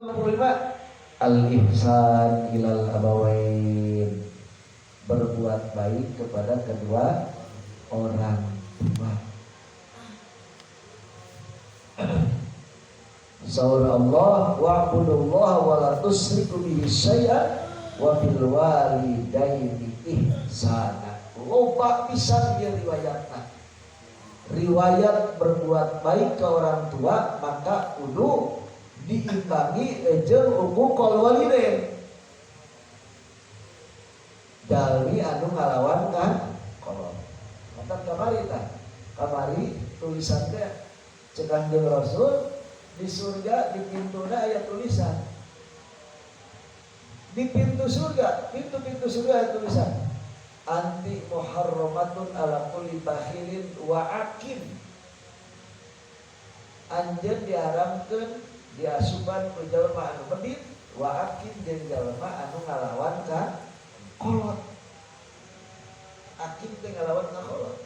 25 al-ihsan ilal abawain, berbuat baik kepada kedua orang tua. Saur Allah wa'budullaha wa la tusyriku bihi syai'an wa bil walidaini ihsana. Loba pisan ieu riwayatna. Riwayat berbuat baik ke orang tua maka kudu diimbangi jeung uququl walidain. Jalmi anu ngalawan kan kolot. Maka kamari tah. Kamari tulisan teh cek Kanjeng Rasul di surga di pintuna aya tulisan. Di pintu surga, pintu-pintu surga aya tulisan. Anti muharramatun ala kulli bakhilin wa akin. Anjeun diharamkeun diasupan ku jalma anu medit wa akin jeung jalma anu ngalawan ka kolot. Akin teh ngalawan ka kolot.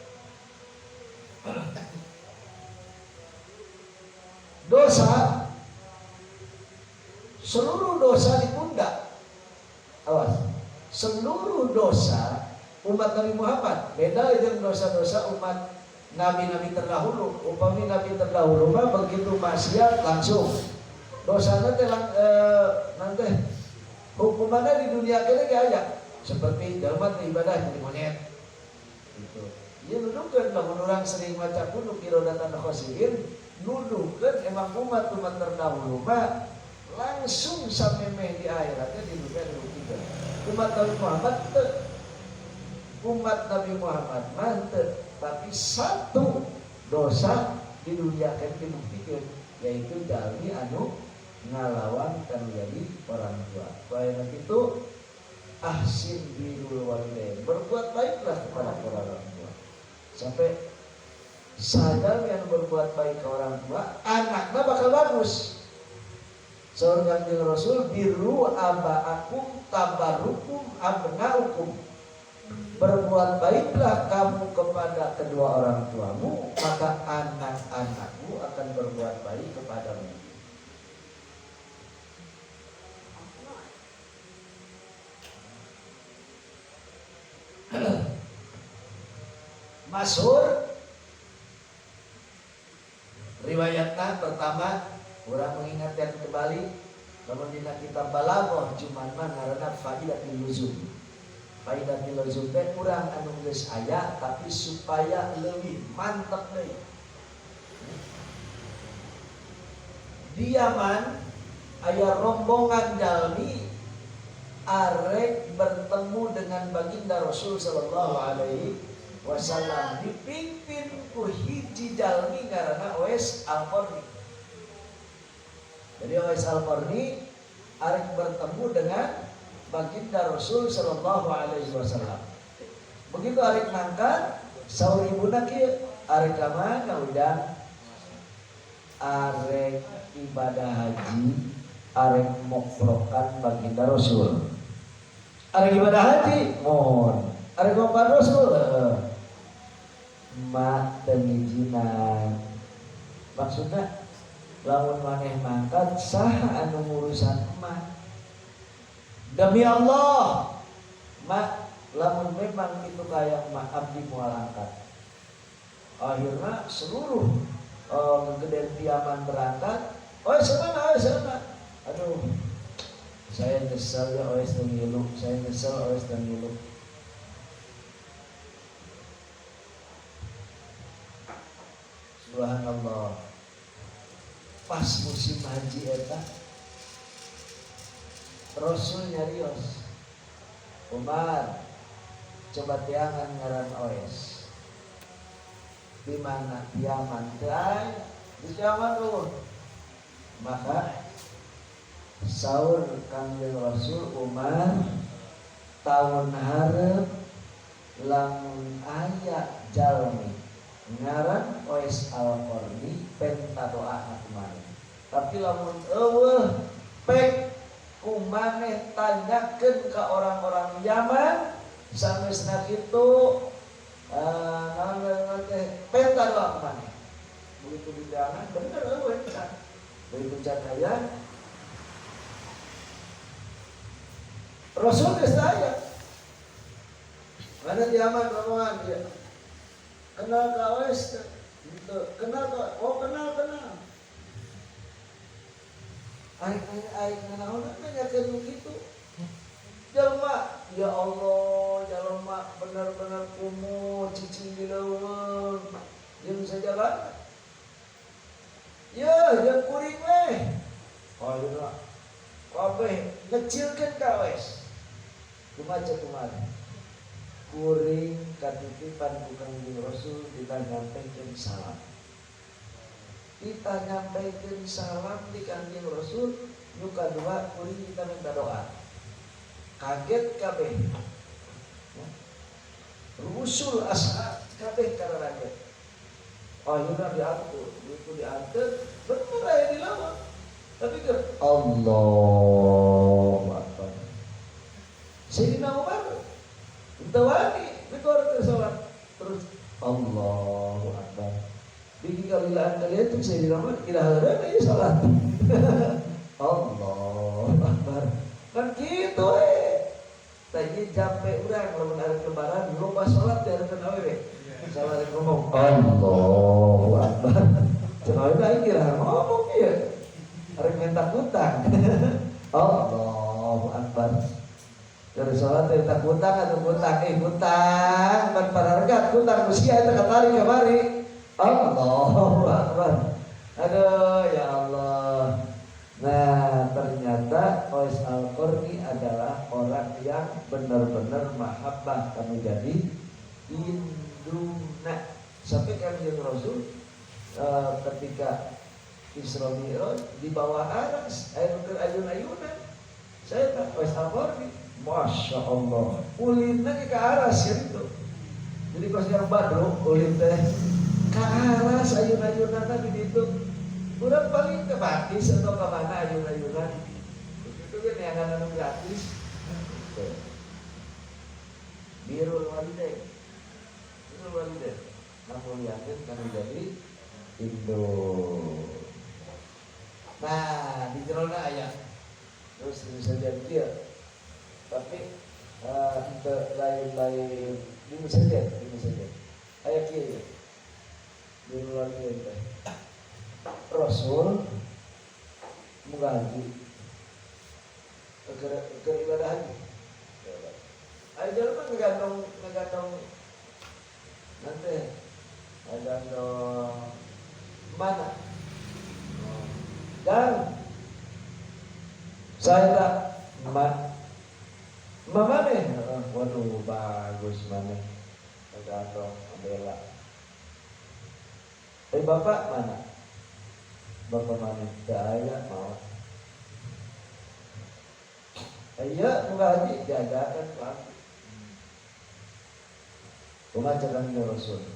Dosa, seluruh dosa di pundak. Awas, seluruh dosa umat Nabi Muhammad beda dengan dosa-dosa umat nabi-nabi terdahulu. Upami nabi terdahulu mah begitu maksiat langsung dosanya teh nanti hukumannya di dunia kene ge aya, seperti jalma teh ibadah jadi monyet gitu. Ieu nuduhkeun lamun urang sering maca kudu kirodatan khosiin, nuduhkeun emang umat-umat terdahulu mah langsung samemeh di akhiratnya di dunia dibuktikan. Umat Nabi Muhammad teu, umat Nabi Muhammad mah teu, tapi satu dosa di dunia kan dibuktikan, yaitu jalmi anu ngalawan kan jadi orang tua. Bayan itu ahsin birrul walidain, berbuat baiklah kepada orang tua. Sampai sadar yang berbuat baik ke orang tua, anaknya bakal bagus. Saur Kanjeng Rasul birru abaakum tabarukum abnaukum. Berbuat baiklah kamu kepada kedua orang tuamu, maka anak-anakmu akan berbuat baik kepadamu. Masyhur riwayatna pertama, urang mengingatkan kembali lamun dina kitab balaghah cuman mah ngaranna faidatul luzum. Faidatul luzum teh urang anu geus aya tapi supaya leuwih mantep deui. Di Yaman aya rombongan jalmi arek bertemu dengan baginda Rasul sallallahu alaihi wasallam dipimpin ku hiji jalmi ngaranna Uwais Al-Qarni. Jadi Uwais Al-Qarni arek bertemu dengan baginda Rasul sallallahu alaihi wasallam. Begitu arek mangkat, saur ibuna kieu, arek ka mana ujang? Arek ibadah haji, arek mokrokan baginda Rasul. Arek ibadah haji, mohon. Arek mokrokan Rasul, heeh. Mak teu ngijinan. Maksudna lamun maneh mangkat saha anu ngurusan emak? Demi Allah, mak lamun memang itu kaya emak abdi moal angkat. Akhirnya seluruh ngegeden Yaman berangkat. Oh sana, oh sana. Aduh, saya nyesel ya oes teu ngilu, saya nyesel oes teu ngilu. Subhanallah. Pas musim haji eta Rasul nyarios, Umar, coba tiangan ngaran Oes. Di mana Yaman teh? Di Yaman tuh. Maka saur Kangjeng Rasul Umar tahun hareup lamun aya jalmi ngaran Uwais Al-Qarni penta doa kumaneh. Tapi lamun eueuh pek kumaneh tanyakeun ka orang-orang Yaman sanesna kitu naon teh penta doa kumaneh. Begitu di jangan bener eueuh can. Begitu can aya Rasul geus aya. Mana diaman rombongan dia. Kenal ka Wes gitu. Kenal ka, oh kenal kenal. Aing aing nanaon nanyakeun gitu. Jelma, ya Allah, jelma benar-benar kumuh, cicing di leuweung. Jeung sajalan. Ya, jeung kuring we. Oh, iya. Kabeh ngecilkeun ka Wes. Kumaha cek kumaha? Kuring katitipan ku Kangjeng Rasul kita nyampaikan salam. Kita nyampaikan salam di Kangjeng Rasul, nu kadua kuring kita minta doa. Kaget kabeh. Ya. Rusul ashab kabeh karena akhirnya diatur, itu diatur, bener aya di lawang. Tapi ke Allahu Akbar. Sayyidina Umar teu wani mikor teu salat terus Allahu Akbar. Bikin kalilaan kalian itu Sayyidina Umar kira heureuy ieu salat. Allahu Akbar. Kan gitu we. Tadi jampe urang lamun arek lebaran loba salat di hadapan awewe. Salah rek ngomong Allahu Akbar. Cenah awewe aing kira ngomong ieu. Arek minta kutang. Allahu Akbar. Dari sholat teh minta kutang atau kutang, eh kutang, ban parargat kutang usia eta katarik kamari. Allahu Akbar. Aduh ya Allah. Nah ternyata Uwais Al-Qarni adalah orang yang benar-benar mahabbah kami jadi induna. Sampai Kanjeng Rasul ketika Isra Mi'raj di bawah aras aya nu keur ayun-ayunan. Saya tak Uwais Al-Qarni, Masya Allah, ulinna ke aras ya itu. Jadi pas yang badru ulin teh ke aras ayun-ayunan di ditu. Urang paling ke Batis atau ke mana ayun-ayunan. Itu kan yang anu gratis. Birrul walidain. Birrul walidain. Ngamuliakeun kana jadi indung. Nah, di jerona aya. Terus bisa jadi dia. Tapi lain-lain di saja, di saja. Aya kieu ya. Birrul walidain teh. Rasul munggah haji ke ibadah haji. Ayo jalan ngegandong ngegandong nanti ngegandong mana? Dan saya tak ma mana? Waduh bagus mana? Ngegandong bela. Tapi bapak mana? Bapak mana? Tidak aya mau. Iya, munggah haji diajarkan ku abdi. Kumaha cek Kanjeng Rasul?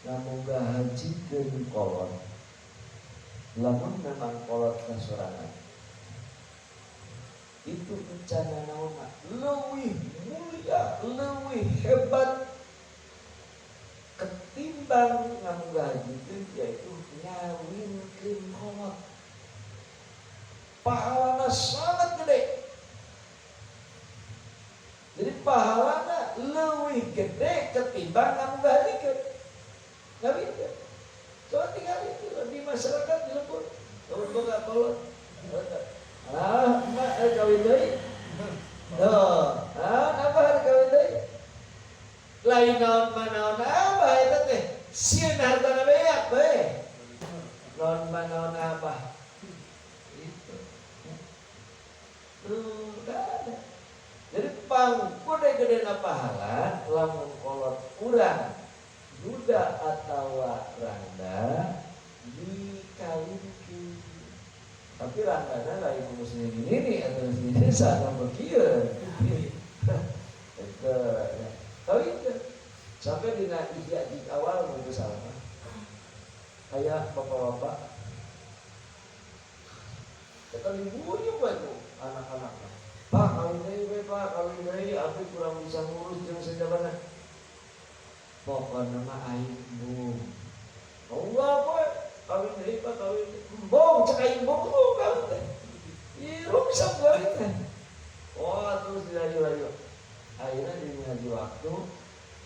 Ngamunggah hajikeun kolot. Lamun memang kolot sorangan. Itu rencana naon leuwih mulia, leuwih hebat ketimbang ngamunggah hajikeun yaitu ngawinkeun kolot. Pahalana sangat gede. Jadi pahalana leuwih gede ketimbang ngamunggah hajikeun. Ngawinkeun. Soalnya tinggal itu di masyarakat di lembur. Lamun boga kolot. Ah, emak kawin deui. Tuh, ah, napa hari kawin deui? Lain naon manaon abah eta teh. Sieun hartana beak bae. Naon manaon abah. Itu. Tuh, ada. Jadi pang gede-gede pahala lamun kolot urang duda atawa randa dikawinkeun. Tapi randana lain muslim ini atau muslim sana bekieu. Itu ya. Kawinkeun. Sampai dina Ihya di awal mun salah. Kayak bapak-bapak kita libur pak itu anak-anak. Pak kawin deui we Pak, kawin deui abdi kurang bisa ngurus jeung sajabana. Pokona mah aing embung. Allah boy, kawin deui Pak, kawin deui. Embung, cek aing embung kawin teh. Ih, rusak kawin teh.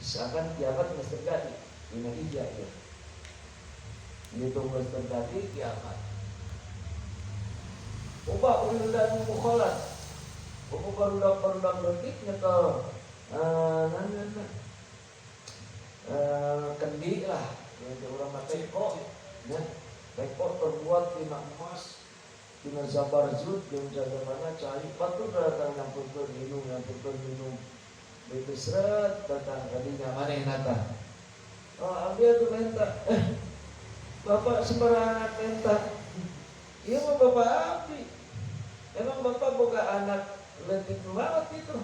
Seakan kiamat geus terjadi. Dina Ihya ya. Itu geus terjadi kiamat. Ubah wildan mukhalat. Ubah barudak-barudak leutik nyekel kendi lah, yang urang mah teko ya. Teko terbuat tina emas, tina zabarjud, jeung mana cai batur datang nyampurkeun minum, nyampurkeun minum. Begitu seret datang kadinya manehna tah. Oh, abdi atuh menta. Bapak sembarangan menta. Ieu mah bapak abdi. Emang bapak boga anak leutik banget itu?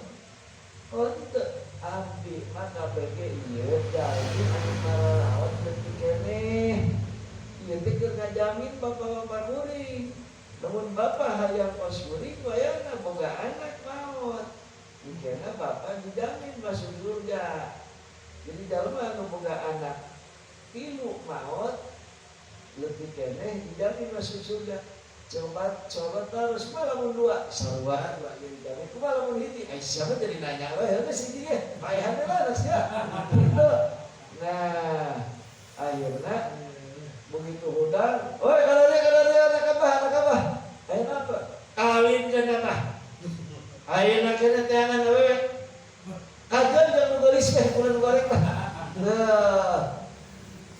Oh, henteu. Abdi mah KPG ieu jadi anu mararawat leutik keneh. Ieu teh keur ngajamin bapak-bapak kuring. Lamun bapak hayang kos kuring wayahna boga anak maot. Engkena bapak dijamin masuk surga. Jadi jalma anu boga anak tilu maot leutik keneh dijamin masuk surga. Coba coba terus kumaha lamun dua sarua dua jadi jamin, kumaha lamun hiji, ai siapa jadi nanya we heuh geus hiji ge paehan lah sia gitu. Nah, akhirnya begitu hudang, oi kada anak abah, anak abah. Ayeuna apa? Kawinkeun abah. Ayeuna keuna teangan awewe. Kajeun jeung nu geulis teh ulah nu goreng mah. Nah,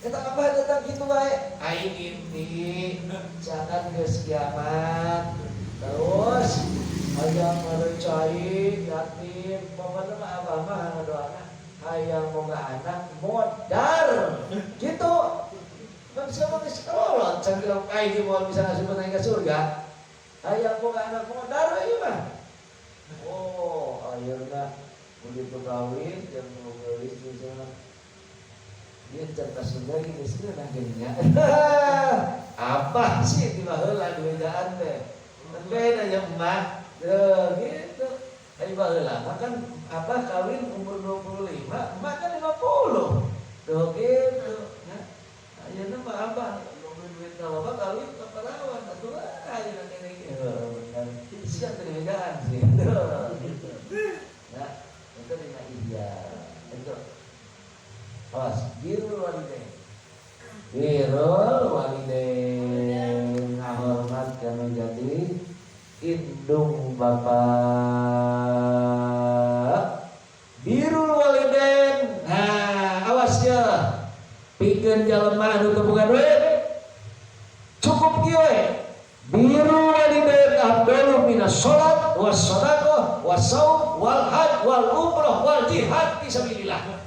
eta abah datang kitu bae. Aing mimpi jangan geus kiamat. Terus hayang merecai yatim, pokoknya mah abah mah ngadoana hayang boga anak modar. Gitu. Kan siapa geus kolot can kira aing moal bisa ngasup ke surga. Hayang boga anak modar ieu mah. Oh, akhirnya begitu kawin jeung nu geulis misalnya dia cerita surga gini sih nah gininya. Apa sih di baheula dibejaan teh? Kan beda nya emak. Tuh, gitu. Ayo baheula mah kan abah kawin umur 25, emak kan 50. Tuh gitu. Nah, ayeuna mah abah nungguin duit na bapak kawin ke perawan atuh ayeuna kene ge. Bener. Sia teh dibejaan sih. Tuh, gitu. Nah, itu dina Ihya. Itu. Awas, birrul walidain. Birrul walidain ngahormat kanu jadi indung bapak. Birrul walidain. Nah, awas ya. Pikeun jalema anu teu boga duit. Cukup kieu we. Birrul walidain afdalu minas sholat was shadaqah was saum wal hajj wal umrah wal jihad fisabilillah.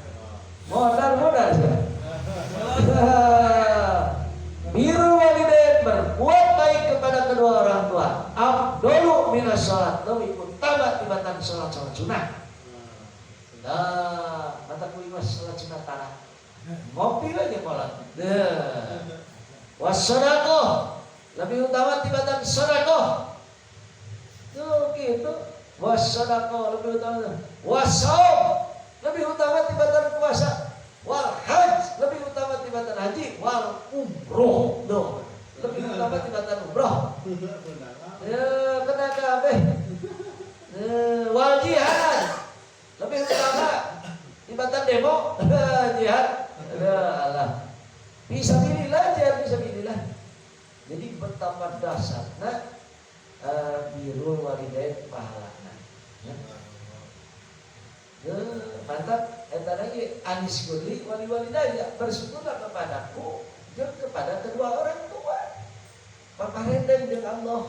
Modal-modal sih. Birrul walidain, berbuat baik kepada kedua orang tua. Afdalu minas sholat, lebih utama tibatan sholat sholat sunnah. Nah, mata kuwi mah sholat sunnah tanah. Ngopi aja sholat. Deh. Was shadaqah lebih utama tibatan sedekah. Tuh gitu. Was shadaqah lebih utama. Was saum lebih utama tibatan puasa. Wal hajj lebih utama tibatan haji. Wal umroh. Tuh. Lebih utama tibatan umroh. Ya, kena kabeh. Wal jihad lebih utama tibatan demo jihad. Ya Allah. Fisabilillah, jihad fisabilillah. Jadi betapa dahsyatna birrul walidain pahalana. Ya. Mantap eta lagi anisykurli wali walidayya, bersyukurlah kepadaku dan kepada kedua orang tua. Paparenden dengan Allah.